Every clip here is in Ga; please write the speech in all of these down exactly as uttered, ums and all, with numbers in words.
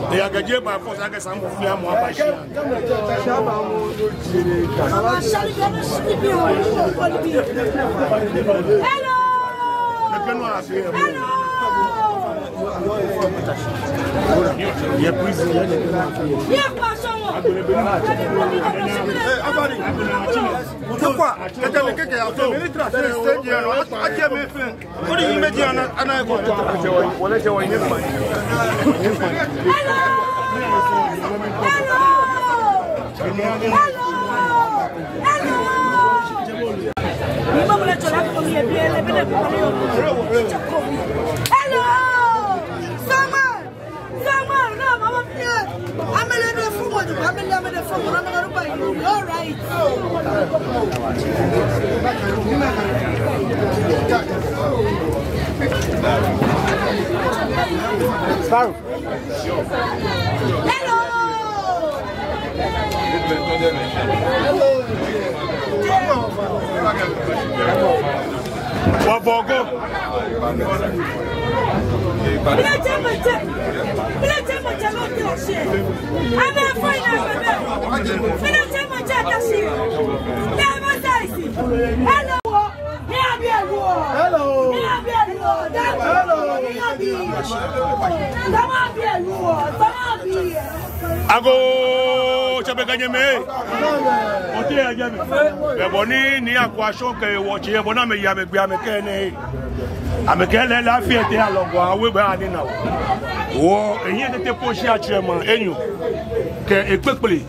Eya kɛjɛ by force akɛ samɔ fɛɛ mɔ aba shi. Hello. Hello. Kwa, kɛjɛ ni kɛkɛ ya fɛɛ, mɛni tra stage yɛ nɔ, a, a jɛ mɛ fɛɛ. Koni yi mɛ ji ana, ana ko. Hello. Hello. Hello. Hello. Someone. Someone, no, mama, yeah. I'm a little bit full, I'm a little bit full, I'm a little bit. All right. Hello. Hello. Wa bɔgɔ. Hello. Hello. Hello. Agoo, Tsɛmɛi kɛ nyɛmɛi. Otee yɛ jɛmɛ. Bɛ bɔ ni, ni Nii Akwashɔŋ kɛ ewɔji yɛ bɔ ni amɛye amɛgbe amɛkɛɛ nɛɛ. Amɛkɛɛ lɛ lɛ afi etɛ alɔgɔ awe bɛ ani na o. Wɔ, ehiɛ tete po shi atsɛ ma enyɔ. Kɛ ekpekple,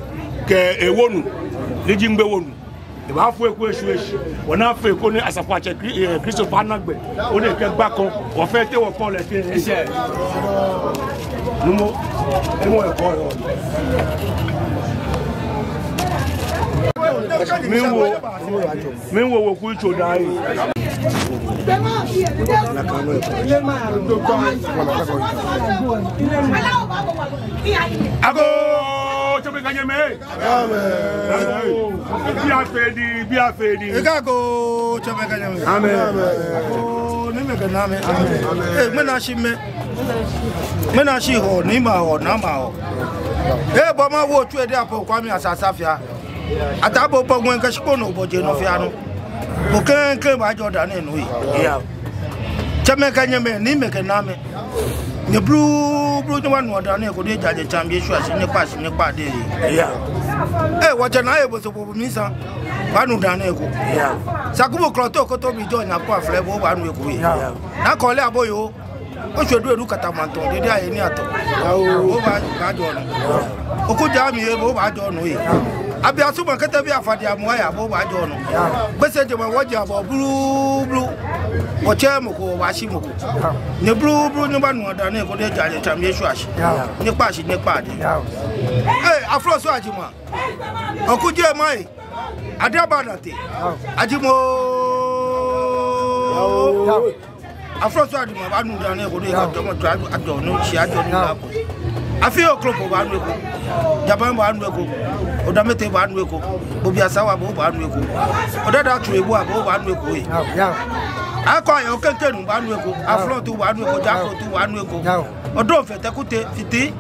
kɛ ewonu. Ni ji ŋgbe wonu. Ebaafo eko esu eshi. Wɔnaa fee eko ni asafoatsɛ Kri-, eh, Kristo fa na gbɛ. Ole akɛ gbaa ko. Wɔfɛɛ tee wɔkɔ lɛ tee. Esɛ. Numo. Emo ekɔ yɔ. Miiwo. Miiwo weku yitso daa yi. Agoo, Tsɛmɛi kɛ nyɛmɛi. Amen. Biɛ fɛɛ di, biɛ fɛɛ di. Eka ko Tsɛmɛi kɛ nyɛmɛi. Amen. Oo, Nii mɛi kɛ Naamɛi. Amen. Ee, ŋmɛnɛ shi mɛ. Ŋmɛnɛ shi Hɔɔ, Nii ma Hɔɔ, Naa ma Hɔɔ. Ee, bɔ ma wo tsue de apɔ kwa mi asasa fia. Ata bo bɔ ŋwɛi kɛ shikpɔŋ nɔ bɔ je nɔ fia nɔ. Bo klɛŋklɛŋ baajɔ daa nɛɛ nɔ yi. Iya. Tsɛmɛi kɛ nyɛmɛi, Nii mɛi kɛ Naamɛi. Nyɛ bluublu, nyɛbanu daa nɛɛ ko ni ejaje tsaŋ bi esu ashi, nyɛkpa shi, nyɛkpa dɛŋ. Iya. Ee, wɔtsɛ Naa Ebosopo bo mi sa. Banu daa nɛɛ ko. Iya. Sakubu Klɔto Kotobi jɔ nyɛ kpa flɛ bo banu eko yi. Iya. Naa Kɔle Aboyo. Oshwe du edu kata mantɔ, dede aye ni atɔ. Bo baa, baajɔ nɔ. Oku ja mi ye, bo baajɔ nɔ ye. Abi asuma kete bi afadi amuaya, bo baajɔ nɔ. Gbese jɛmɛ wɔji abɔ bluublu. Wɔtsɛ mɔ ko, wɔbaashi mɔ ko. Nyɛ bluublu, nyɛbanu daa nɛɛ ko ni ejaje tsaŋ bi esu ashi. Nyɛkpa shi, nyɛkpa dɛŋ. Ee, Afro so ajima. Oku je mai. Ade aba nate. Ajimo. Afro so ajima banu daa nɛɛ ko ni eka jɔɔmɔ tsu ajɔ nɔ shi ajɔ nɔ la ko. Afio Okropong banu eko. Jaban banu eko. Odamete banu eko. Bobi Asawa bo banu eko. Odada Tsuebua bo banu eko. Akɔ ayɛ Okentenu banu eko. Afro tu banu eko. Jafo tu banu eko. Odon Fete Kute Fiti.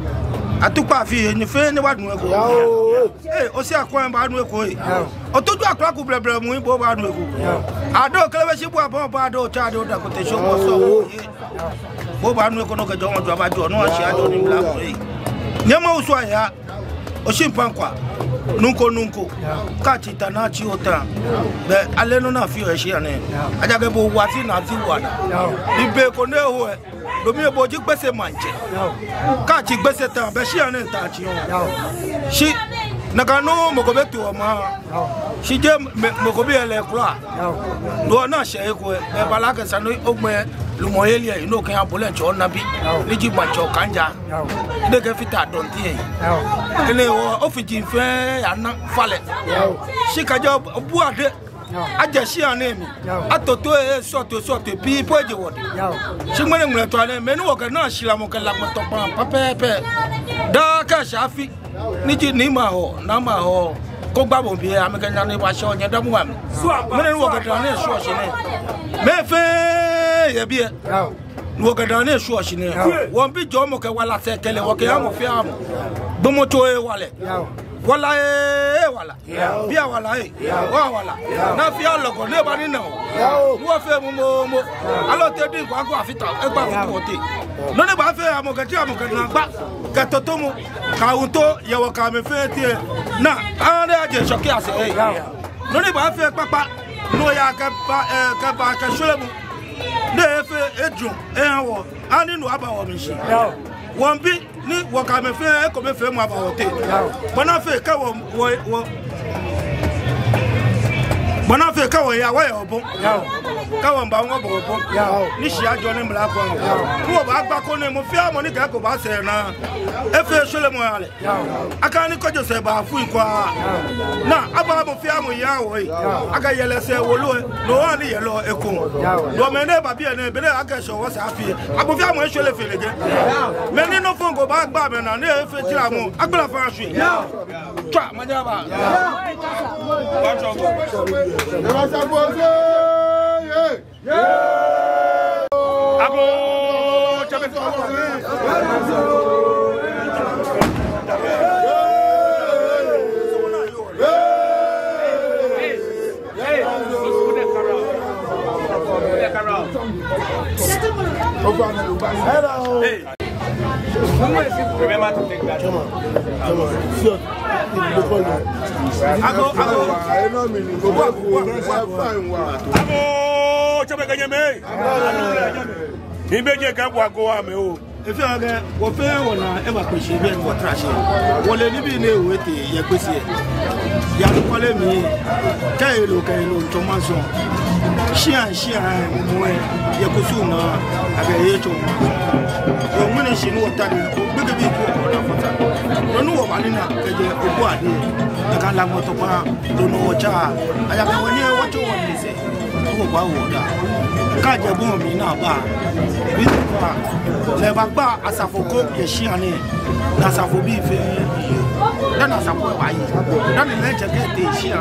Atukpa fɛɛ, nyɛ fɛɛ nyɛbaanu eko. Yao. Ee, Osei Akwei baanu eko ee. Yao. Otutu Akwei ku blɛblɛ mu, bo baanu eko. Yao. Ado Kelebeshie bu abɔ, bo Ado Otsa, Ado Dangote, Sho, bo sɔɔ. Bo baanu eko nɔ kɛjɛ omɔ jɔ abajɔ, nɔ ashi ajɔ ni mla ko ee. Nyɛmɔ Osu aya. Oshimpankwa, nunko nunko. Yao. Kɛ atsi ta ni atsi ota. Bɛ ale nɔ ni afeɔ yɛ shia nɛɛ. Yao. Ejaakɛ bo wa shi ni afi wa ni. Yao. Ni be ko ni eho ee. Domin bo ji Gbese maŋtsɛ. Yao. Kɛ atsi Gbese ta, bɛ shia nɛɛ ta tsi oo. Yao. Shi, nakai nɔŋŋ mɔ ko bɛ to oma. Yao. Shi jeee mɔ ko bɛ yɛ lɛ kwraa. Yao. No ni ashɛ eko ee, bɛ bala kɛ sane ogbɛ lumɔ yeli ee, no kɛ ya bole tsɔ nabi. Yao. Ni ji maŋtsɛ Okaija. Yao. Ni kɛ fata dɔnti ee. Yao. Kɛlɛ oo, ofiji fɛɛ yana falɛ. Yao. Shi kɛjɛ Obuade. Yao. Ajɛ shia nɛɛ mli. Yao. Atoto ee, srɔtoi srɔtoi pii po eje wɔdɛŋ. Yao. Shi ŋmɛnɛ ŋmɛlɛtswaa nɛɛ, mɛi ni wɔkɛ naa shilamɔ kɛ lamɔ tɔkpaa pɛpɛɛpɛ. Daa kɛ shia fɛɛ. Ni ji Nii Mahɔɔ, Naa Mahɔɔ. Ko gba bo bi, amɛkɛ nyɛ ni bashɛ nyɛ dɔmɔ wa mli. Ŋmɛnɛ ni wɔkɛ daa nɛɛ shwɔ shi nɛɛ. Mɛi fɛɛ yɛ biɛ. Yao. Ni wɔkɛ daa nɛɛ shwɔ shi nɛɛ. Yao. Wɔmiibi jɔɔmɔ kɛ wala sɛɛ kɛlɛ, wɔkɛha mɔ fɛɛ mɔ. Gbɔmɔtso ee wala. Yao. Wala ee wala. Yao. Biɛ wala ee. Yao. Wa wala. Yao. Ni afee lɔgɔ ni eba ni na oo. Yao. Ni wɔfee momo momo. Aloo te diŋ ko agbo afata, egba afata wɔteŋ. Nɔ ni baafee amɔ kɛtee amɔ kɛ naagba. Kɛ toto mɔ. Kɛ awuŋtso, yɛ wɔ kɛ amɛ fɛɛ teŋ. Ni, ani ajɛ shɔki asɛɛ ee. Yao. Nɔ ni baafee kpakpa. Ni oya kɛba, ee, kɛba kɛ shweremɔ. Ni efee ejurɔ, eha wɔ. Ani no aba wɔmli shi. Yao. Wɔmiibi ni wɔ kɛ amɛ fɛɛ, ekomefeemɔ aba wɔteŋ. Yao. Bɔ ni afee kɛ wɔ, wɔ, wɔ. Bɔ ni afee kɛ wɔya, wɔya obɔ. Yao. Kɛ wɔmiiba wɔbɔ obɔ. Yao. Ni shia ajɔ ni mla ko. Yao. Ni wɔbaagba koni mɔ fɛɛ mɔ ni kɛ eko baasɛɛ naa. Efee shweremɔ eha lɛ. Yao. Akɛni kɔjɔɔ sɛɛ baafo yi kwraa. Yao. Ni aba mɔ fɛɛ mɔ yaa wɔyi. Yao. Akɛ yɛlɛ sɛɛ wolo ee. No hewɔ ni yɛlɛ eko. Yao. No mɛi ni ba biɛ nɛɛ, be ni akɛ shɔ wɔ sɛɛ afee. Mɔ fɛɛ mɔ eshwere fɛɛ lɛ jɛ. Yao. Mɛi ni nɔ fɔŋ ko baagba amɛnaa ni efee tsira mɔ. Agbala fã shwie. Yao. Tswa, manyɛ aba. Yao. Agoo, tsɛmɛi. Hello. Remember to take that. Come on. Come on. Sure. Agoo, agoo. Agoo, tsɛmɛi kɛ nyɛmɛi. Miibi nyɛ kɛ bo agoo amɛ oo. Efee akɛ, wɔ fɛɛ wɔnaa eba kpe shi biɛ ni wɔtra shi. Wɔle nibii ni ewo etee yɛ Gbese. Yɛ anɔkwale mli. Kɛ elo, kɛ elo, ŋtsɔ ma sɔ. Shia, shia, mumɔ, yɛ kusum naa, akɛ yɛ tsɔ. Wɔ ŋmɛnɛ shi ni wɔta nɛɛ, wɔgbekɛbii ko wɔna fata. Nɔ ni wɔba ni na, kɛjɛ Obuade, nakai lamɔ tɔkpaa, no nɔ wɔtsa, aya kɛ wɔnyɛ wɔtsɔ wɔnii sɛɛ. Wɔba wɔda. Kɛjɛ bɔ mli ni aba. Bi fa. Lɛ baagba asafo ko yɛ shia nɛɛ. Ni asafobii fɛɛ. Dani asafo baaye. Dani lɛ tsɛ kɛ tee shia.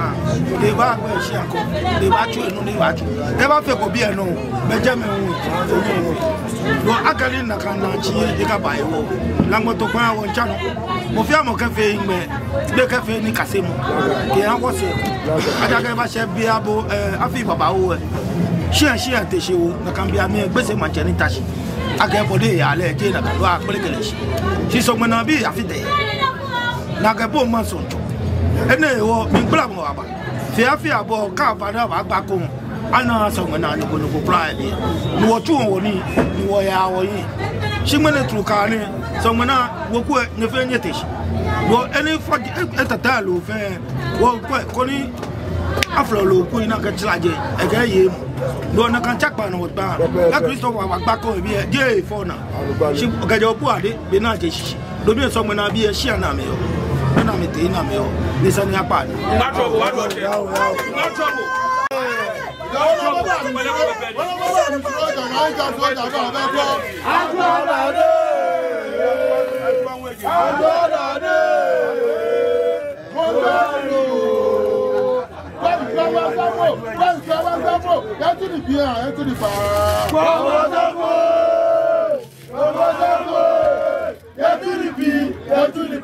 Lɛ baagba shia ko. Lɛ baatsu enɔ, lɛ baatsu. Kɛ bafee ko biɛ nɔ. Bɛ jɛmɛ hu. Wɔ akɛni nakai naa tsi yɛ, ekaba yɛ wɔ. Lamɔ tɔkpaa wɔmiitsa nɔ. Mɔ fɛɛ mɔ kɛfee ehiŋmɛi. Be kɛfee nikasemɔ. Kɛha wɔsɛɛ. Ejaakɛ ebashɛ biɛ bo, ee, afii babaoo ee. Shia, shia te shi oo. Nakai biɛ mli Gbese maŋtsɛ ni ta shi. Akɛ bɔ ni eyaa lɛ, jeee nakai loo akpeleke lɛ shi. Shi sɔŋmɛ naa bi afi tɛ. Nakai bo maŋ sɔŋtsɔ. Enɛ hewɔ, miigbala mɔ aba. Fɛɛ afii abɔ, kɛ aba ni abaagba ko. Ana sɔŋmɛ naa nɔ ko nɔ ko kwraa yɛ biɛ. Ni wɔtsu wɔnii, ni wɔyaa wɔhiɛ. Shi ŋmɛnɛ trukaa nɛɛ, sɔŋmɛ naa, wɔkɛ nyɛ fɛɛ nyɛte shi. Wɔ eni fɔ, e, etata loo fɛɛ. Wɔkɛ, koni aflɔ loo ko ina kɛ tsila jɛ, ekɛ ye mɔ. Wɔ nakai tsakpaa nɔ wɔkpaa. Kɛ Kristo wa, wa kpa ko yɛ biɛ, jeee fɔ naa. Shi kɛjɛ Obuade, be naa je shishi. Domin sɔŋmɛ naa biɛ shia naa mli yɔɔ. Naa mli tee naa mli yɔɔ. Ni sani akpa ni. No trouble, no trouble. No trouble.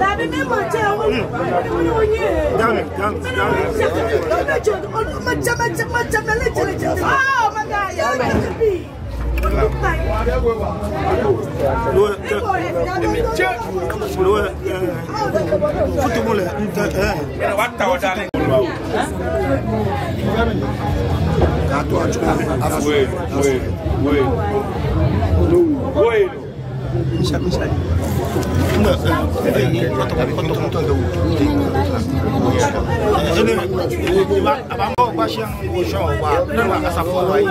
Dabi, mi ma che wo. Dami, dami, dami. Oh my God, yeah. Loo, eh, loo, eh, futu mu lɛ, eh, eh. Wait, wait, wait. Wait. Abaamɔ gbashi aŋ oshɔ wa, nɛɛ ma asafo wa yi.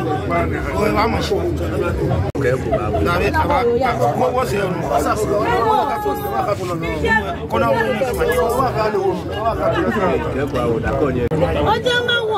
Oye, wa ma shi. Dabi, aba, aba, wo, wo se no. Kona wo ni ma. Oje ma wo.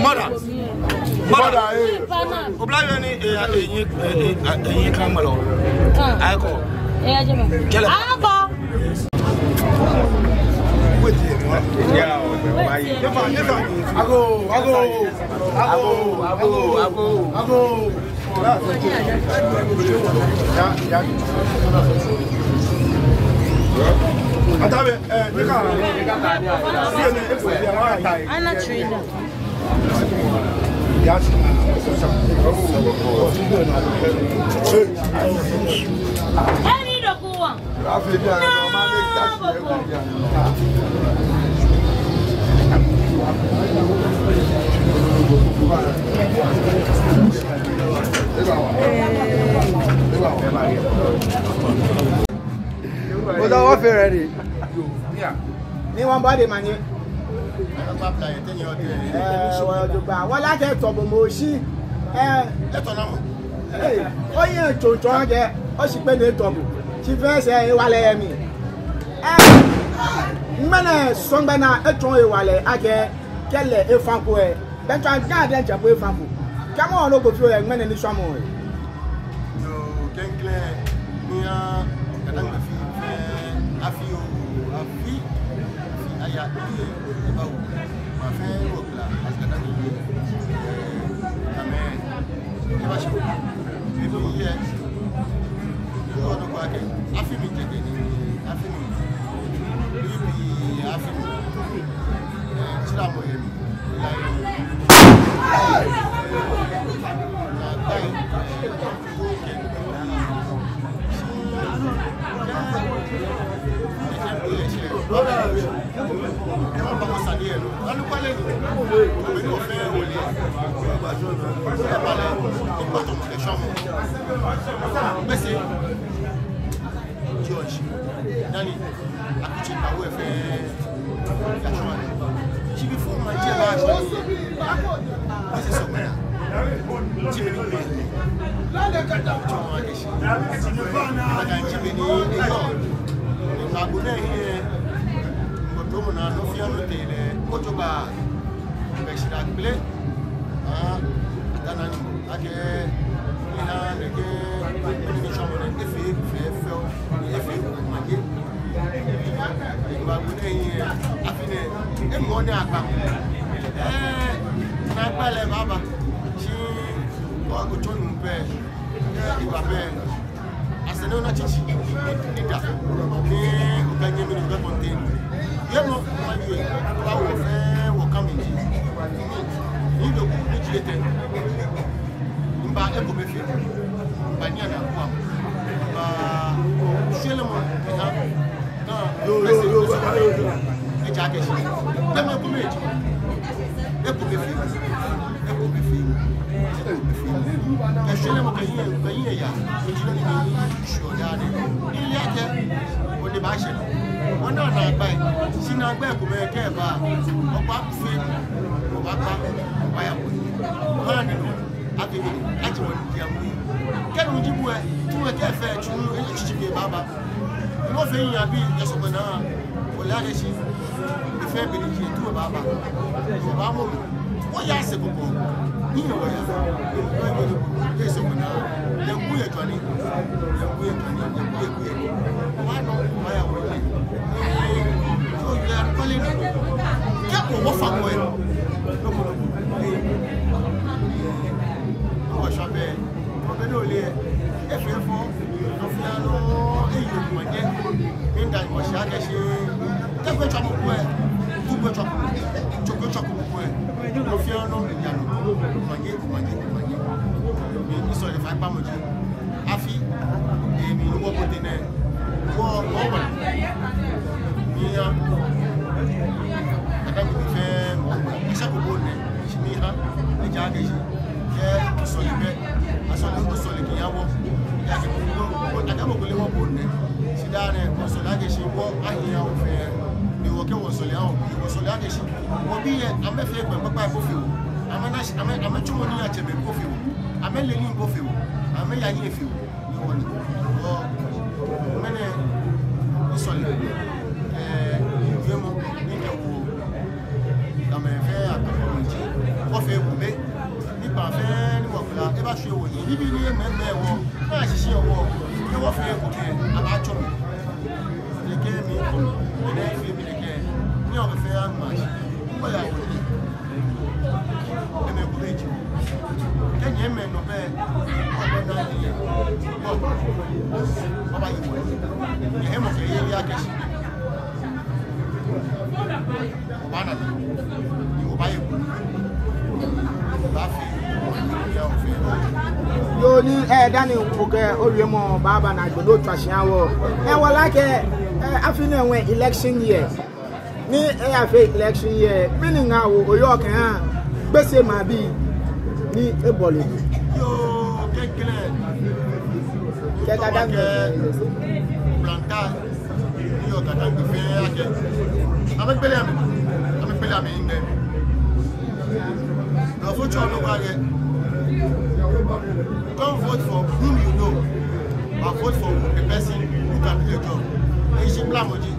Mother. Mother, eh. Obla yɛ ni, eh, eh, eh, eh, eh, kan malo. Ayi ko. Kɛlɛ. Ayi ko. Wait. Yeah, why? Ago, ago, ago, ago, ago. Ana trader. Ɛni dokuwa? Oda, wɔ fɛɛ ready? Yeah. Ni wɔbaa lɛ manye. Eh, wɔ jogbaŋŋ. Wɔle akɛ etɔ bo moŋ shi. Eh, etɔ nɔ. Hey, oyiŋ tsɔɔ tsɔɔ akɛ oshikpee ni etɔ bo. Shi fɛɛ sɛɛ hewalɛ yɛ mli. Eh, ŋmɛnɛ sɔŋgbɛ naa etsɔɔ hewalɛ akɛ kɛlɛ efa ko ɛ. Bɛ tswa Ga diɛŋtsɛ po efa ko. Kɛ mɔ nɔ ko fioo yɛ ŋmɛnɛ ni shwamɔ ɛ. Yoo, klɛŋklɛŋ, miiya Gadangme fɛɛ, afi oo, afi, afi aya, eba oo, mafee oo. Amɛ, eba shi. Ebi yɛ. Yoo, nɔ ko akɛ. Afi mli jɛkɛ ni, afi mli. Ebi afi mli. Eh, tsira mɔ yɛ mli. Gbese. George. Dani. Akutsei kpawo fɛɛ. Yashwa. Shi before maŋtsɛ ba shwa. Gbese sɔŋŋ. Shi before maŋtsɛ ba shwa. Maŋtsɛ beni eyɔɔ. Ni maŋ ko nɛɛ hiɛ. Mɔ ko mɔ naa nɔ fɛɛ nɔ tee lɛ. Mɔ ko jogbaŋŋ. Bɛ shi da kple. Aa, ata naa ni akɛ, ni ha nɛkɛ, ni ni tsɔmɔ nɛɛ, efee, fee, fee, efee, maŋtsɛ. Egba ko nɛɛ hiɛ, afi nɛɛ, emɔ nɛɛ akpa. Ɛɛ, naagba lɛ baaba, shi, ko ko tsɔ nu pɛ, ɛɛ, egba pɛ. Asɛɛ nɔ ni tsitsi ni da ni okanyɛ mi ni okɛ contain. Yɛ nɔ ni mawie, kpawo fɛɛ wɔkɛ mi ji. Ni do ni ji etɛ. Mba ekomefeemɔ. Mba ni ana kwa. Mba shwelemɔ. Yoo, yoo, yoo, yoo. Ejaakɛ shi. Tɛmɛ kome eji. Ekomefeemɔ. Ekomefeemɔ. Ekomefeemɔ. Kɛ shwelemɔ kɛ hiɛ, kɛ hiɛ ya. Eji nɔ ni ni shwɛ daa nɛɛ. Ni le akɛ. Wɔnɛ baashɛ. Wɔnɛ naagba. Shi naagba kome kɛ ba. Okpa fee. Okpa kpa. Okpa ya ko. Oha ni nɔ. Abi mi, aji wɔ ni ji amu yi. Kɛ nu ji buɛ, tu wɛ kɛ fɛɛ, tu wɛ, e, tsitsi bi baaba. Mɔ fɛɛ yaa bi, yɛ sɔgbɛ naa, ole akɛ shi, bi fɛɛ bi ni ji, tu wɛ baaba. Obaamɔ, wɔya sɛɛ kɔkɔ, ni yɛ wɔya, yɛ sɔgbɛ naa, yɛ ku yɛ tswani, yɛ ku yɛ tswani, yɛ ku yɛ ku yɛ. Obaanɔ, obaya wɔ yi. So you are calling, kɛ ko wɔ fa wɔ yi. Nɔ ko, nɔ ko. Owɔ shwa bɛ, obɛ nɔ ole, efee fɔ, nɔ fɛɛ nɔ, eyi omanye, enda ni wɔshi akɛ shi, tɛgbɛ tswa mɔ ko ɛ, tugbɛ tswa ko, tsɔgbɛ tswa ko mɔ ko ɛ, nɔ fɛɛ nɔ, eya nɔ, omanye, omanye, omanye. Mi, misɔle fai kpamɔ ji, afi, emi, wɔ bote nɛɛ, wɔ, wɔ, wɔ, miya, kata mi fɛɛ, mɔ, isa ko bo nɛ. Shi miha, ejaakɛ shi, kɛ asɔle bɛ, asɔle, asɔle kɛ ya wɔ. Ejaakɛ, akɛ mɔ ko le wɔ bo nɛ. Shi daa nɛɛ, wɔsɔle akɛ shi, wɔ ahiɛ wɔ fɛɛ. Ni wɔkɛ wɔsɔle wɔ, wɔsɔle akɛ shi. Wɔbii yɛ, amɛfee gbɛ kpakpa ko fee wɔ. Amɛna shi, amɛ, amɛtsɔmɔ ni atsɛ mɛi ko fee wɔ. Amɛle nii ko fee wɔ. Amɛya nii fee wɔ. Ni wɔ ni. Wɔ, mɛnɛ, misɔle. Ɛɛ, yemɔ, ni kɛ wɔ. Amɛ fɛɛ akpakpa mɔ ji. Wɔfee kome. Ni kpaa fɛɛ ni wɔkpla, ebaashwie wɔyi. Nibii ni mɛi mɛi wɔ. Ni ashishi wɔ. Ni wɔfee kome. Abaatsɔ mi. Ni kɛ mi kome. Ni efee mi ni kɛ. Ni wɔfee aŋma. Wɔya wɔ. Emɛ ko bɛ ji. Kɛ nyɛmɛi nɔ bɛ. Wɔbɛ naa ni. Wɔ. Wɔbayi wɔ. Ni hemɔ kɛ yeli akɛ shi. Obaana mi. Ni obaye ko. Obaafee. Yoo, ni, eh, dani okɛ owiemɔ baaba naagbee ni otswa shi aha wɔ. Eh, wɔle akɛ, eh, afi nɛɛ wɔ election year. Ni eyafee election year. Mɛni ŋaa wɔ oyɔɔ kɛha Gbese maŋbii ni ebɔle. Yoo, kɛkɛlɛ. Kɛ Gadangme. Blanta. Ni yɔɔ Gadangme fɛɛ akɛ. Amɛgbele amɛ. Amɛgbele amɛ ŋmɛ. Blɔfo tsɔɔ nɔ ko akɛ. Don't vote for whom you know, but vote for the person who can do the job. Eyi shi blamɔ ji.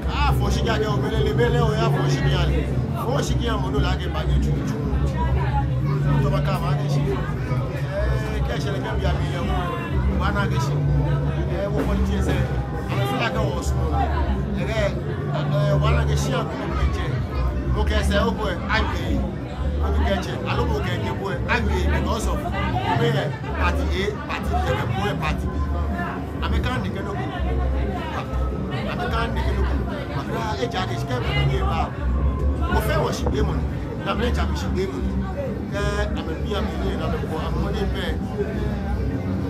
Aa, fɔɔ shiki akɛ omɛlɛ lɛ, mɛlɛ oya fɔɔ shiki ale. Fɔɔ shiki amɔ nɔ lɛ akɛ baanyɛ tsu tsu. Tɔ ba ka ma akɛ shi. Ɛɛ, kɛ shɛlɛ kɛ bi amɛ lɛ, obaana akɛ shi. Ɛɛ, wɔ politics ɛ. Amɛfee lɛ akɛ wɔsumɔɔ. Ɛɛ, ɛɛ, obaana akɛ shi akɛ mɔ ko etsɛ. Mɔ ko etsɛ, okɔ ɛ, agbee. Mɔ ko etsɛ, aloo mɔ ko etsɛ ko ɛ, agbee, because of, mɛi ɛ, party A, party B, mɛi ko ɛ, party B. Amɛkane nɛkɛ nɔ ko. Amɛkane nɛkɛ nɔ ko. Amɛra ejaakɛ shi kɛ mɛi ni ba. Wɔfɛɛ wɔshi gbɛ mɔ ni. Ni amɛja amɛshi gbɛ mɔ ni. Kɛ amɛbi amɛ ni, ni amɛkɔ amɛ ni pɛ.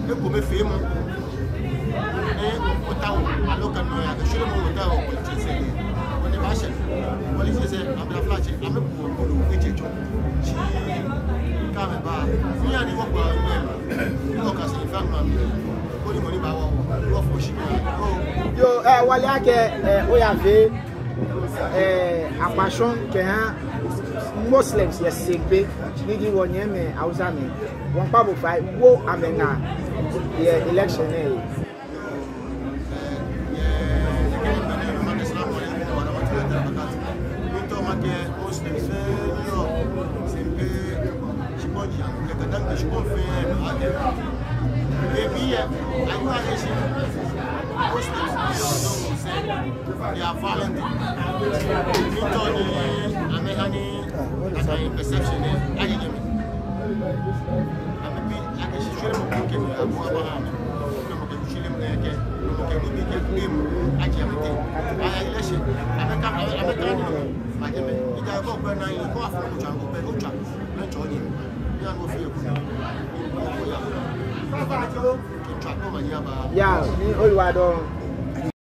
Ekomefeemɔ. Ni otao, aloo kɛ nɔ ya kɛ shwelemɔ otao, politics ɛ. Wɔnɛ baashɛ. Politics ɛ, amɛlaflatsɛ, amɛbu wɔ kpolo, etsɛ tsɔ. Shi, Yoo, eh, wɔle akɛ, eh, oyafee, eh, akpashɔŋ kɛha Muslims yɛ Sempe, ni ji wɔnyɛmimɛi Hausamɛi. Wɔŋkpa bo fai, wo amɛnaa yɛ election nɛɛ. Yaa, ni oyiwaladɔŋŋ.